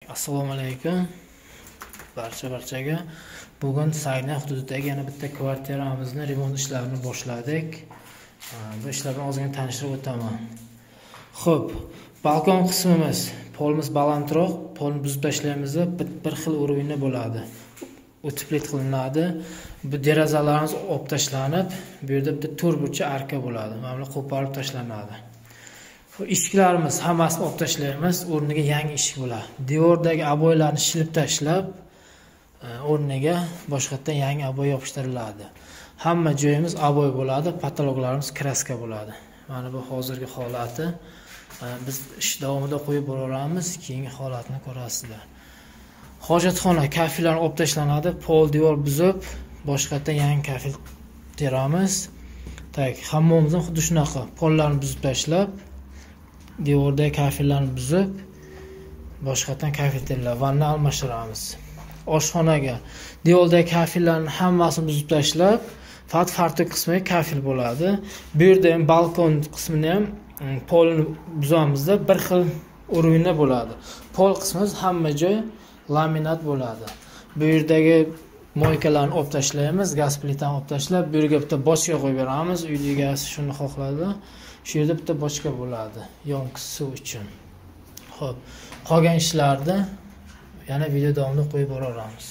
Assalomu alaykum barchaga. Bugun Sayna hududidagi yana bitta kvartiramizni remont ishlarini boshladik. Bu ishlar bilan ozgina tanishtirib o'taman. Xo'p, balkon qismimiz, polimiz balandroq, polni buzib tashlaymiz, bir xil уровень bo'ladi. Uteplit qilinadi. Bu derazalarimiz olib tashlanib, bu yerda bitta to'rtburchak arka bo'ladi. Mana bular qo'parib tashlanadi. Eshiklarimiz hammasini olib tashlaymiz, o'rniga yangi eshik bo'ladi. Devordagi oboylarni shilib tashlab, o'rniga boshqatdan yangi oboy yopishtiriladi. Hamma joyimiz oboy bo'ladi, patologlarimiz kraska bo'ladi. Mana bu hozirgi holati. Biz ish davomida qo'yib boraveramiz, keyingi holatini ko'rasizlar. Hojatxona kafellar olib tashlanadi, pol devor buzib, boshqatdan yangi kafel teramiz. Tak, hammomimiz ham xuddi shunaqa, pollarni buzib tashlab, devordagi kafellarni buzib, boshqatdan kafel teriladi, vanna almashtiramiz. Oshxonaga devordagi kafellarni hammasini buzib tashlab, faqat fartuk qismiga kafel bo'ladi. Bu yerda ham balkon qismini ham polni buzamizda bir xil уровень bo'ladi. Pol qismimiz hamma joy laminat bo'ladi. Bu yerdagi moykalarni olib tashlaymiz, gaz plitani olib tashlab, bu yerga bitta bochka qo'yib beramiz. Uy egasi shuni xohladi. Shu yerda bitta bochka bo'ladi, yonki suv uchun. Xo'p, qolgan ishlarni yana video davomida qo'yib boraveramiz.